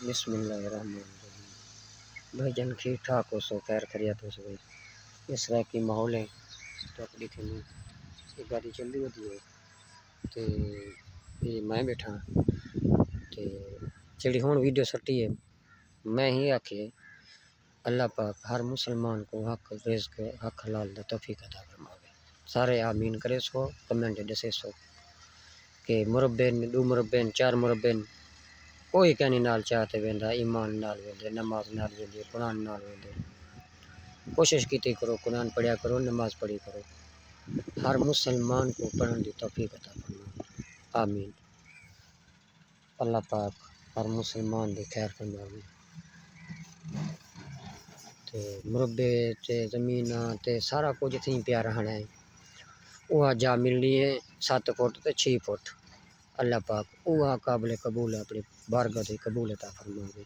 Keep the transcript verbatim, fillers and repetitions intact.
بسم اللہ الرحمن الرحیم۔ بھائی جان، ٹھیک ٹھاک ہو سو؟ خیر خیریت ہو سو بھائی؟ اس طرح کی ماحول ہے تو آپ دیکھیں گے، یہ گاڑی چل رہی ہوتی ہے۔ تے یہ میں بیٹھا تے جڑی ہوں ویڈیو سٹی ہے، میں ہی آکھے اللہ پاک ہر مسلمان کو حق رزق، حق حلال دا توفیق عطا فرماوے۔ سارے آمین کرے سو، کمنٹ ڈسے سو کہ مربے نے، دو مربے نے، چار مربے نے، کوئی کہیں نال چاہ تے ویندا، ایمان نال ویندے، نماز نال ویندے، قرآن نال ویندے۔ کوشش کیتی کرو، قرآن پڑھیا کرو، نماز پڑھی کرو۔ ہر مسلمان کو پڑھن دی توفیق عطا فرماوے۔ آمین۔ اللہ پاک ہر مسلمان دی خیر فرماوے۔ تے مربے تے زمیناں تے سارا کجھ تھیں پیا رہنا ہے۔ اوہا جا ملنی ہے ست فٹ تے چھی فٹ۔ اللہ پاک اوہا قابل قبول ہے، اپنی بارگاہ تے قبول عطا فرماوے۔